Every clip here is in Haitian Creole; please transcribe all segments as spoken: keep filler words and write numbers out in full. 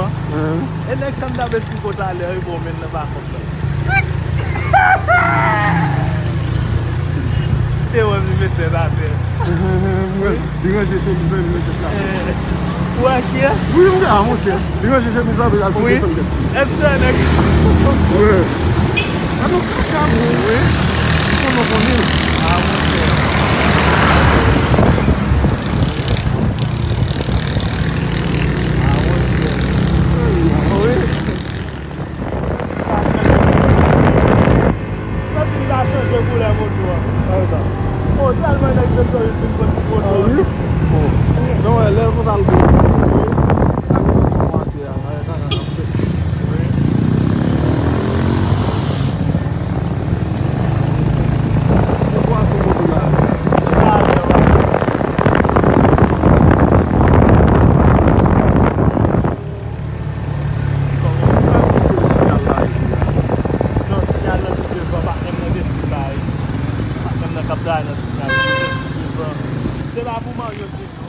An. E nèg sa m t ap esplike w talè, wi, bon, men nan pa kòb la. Se wè m li met tèt atè. Li ranje chemiz lan, li met tèt la. Ou wè kiyès? Wi, m gen, monchè. Li ranje chemiz lan, epi l al pou desann tèt. Èske se nèg sa? Wi. Gade yon kaka, bro. Wi. Ou konnen, ou konnen. Ah, monchè. Ah, monchè. Wi. Sa di m ta chanje koulè moto a. Sa e sa? Oh, tèlman nèg Petworis vin pran ti moto. Ah, wi? Oh. Non, wè, lè konsa l bon. Wi. Ak moto a atè a, sa e sa k ap fèt. Wi. Se kwa sou moto la? Sinon, siyal nan ki devan, pa menm nan detwi sa, wi. Pa menm nan k ap travay nan siyal nan ki devan. Se pa pou Mario te non.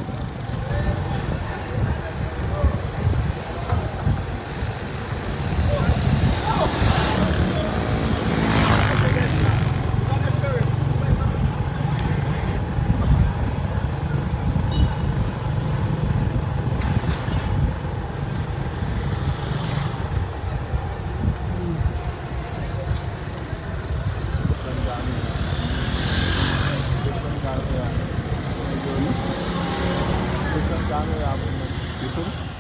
Desann kamera. Desann kamera. Desann kamera pou mwen. Desann?